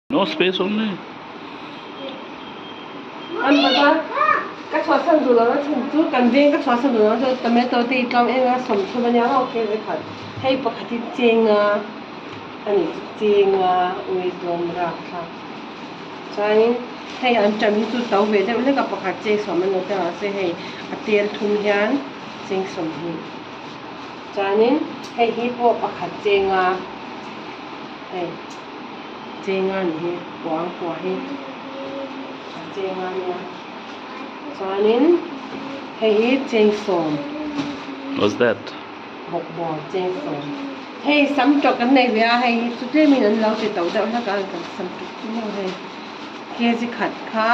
No space only. An bazar ka chhuahsan duh lohna chhan chu kan veng ka chhuahsan duh lohna chu tomato te hi tlawm em em a 30 ania maw ke ze khat hei pakhat hi cheng a a nih chu cheng a ui tlawm rak thlak chuanin hei an ṭan hi chu to ve deuh hlek a pakhat cheng sawm an lo ti a mahse hei a tel thum hian cheng 20 chuanin hei hi pawh pakhat cheng a hei. Chenga nih hi kuang kua hi a chenga ania chuanin hei hi chengsawm What's that? Bawkbawn chengsawm hei sam tawk an nei ve a hei hi chu tlemin an lo ti to deuh hlek a kan sam tawk chu maw hei kg khat kha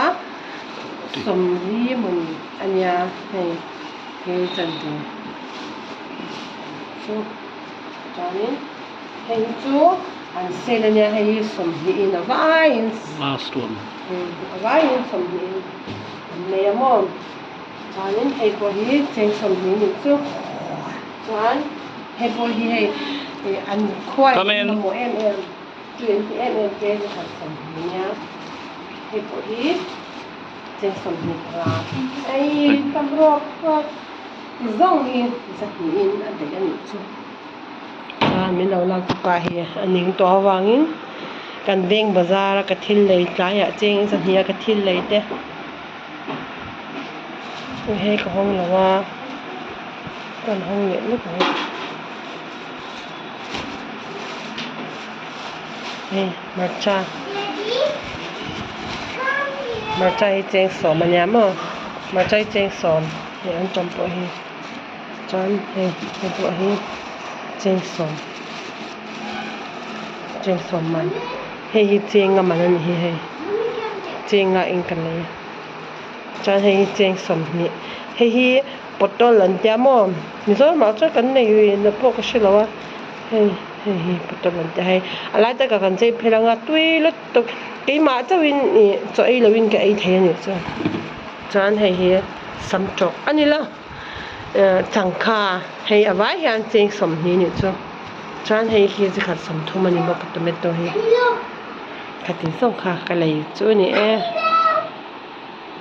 sawmli mawni ania hei kg chanve chu chuanin Hei hi chu an sale ania hei hi 20 in a vaiin Last one. A vaiin 20 in an nei a maw chuanin hei pawh hi cheng 20 nih chu chuan hei pawh hi hei ih an khuai Come in. mamawh em em tui an ti em em te hi khat 20 ania hei pawh hi cheng 25 ei tam rawk rawk zawng hi 200 in a daih a nih chu. Chuan min lo lak tupa hi a ning tawh avangin kan veng bazar a ka thil lei tlaiah cheng 200 a ka thil lei te hei ka hawng lo a kan hawng leh lawk ang hei hmarcha hmarcha hi cheng 10 ania maw hmarcha hi cheng 10 hei an tawm pawh hi. Chuan hei hei pawh hi cheng 10 cheng 10 man hei hi cheng a man a ni hi hei cheng a eng ka lei chuan hei hi cheng 20 hei hi bottle an tia maw Mizoramah chuan kan nei na pawh ka hre lo a hei hei hi bottle an tia hei a lai takah kan chei phel anga tui lutuk keimah chauhin ih chaw ei loin ka ei thei a nih chuan chuan hei hi sam tawk a ni lo. Changkha hei a vai hian cheng 20 nih chu chuan hei hi chi khat 30 a ni bawk a tomato hi khatin sawng kha ka lei chu a ni e.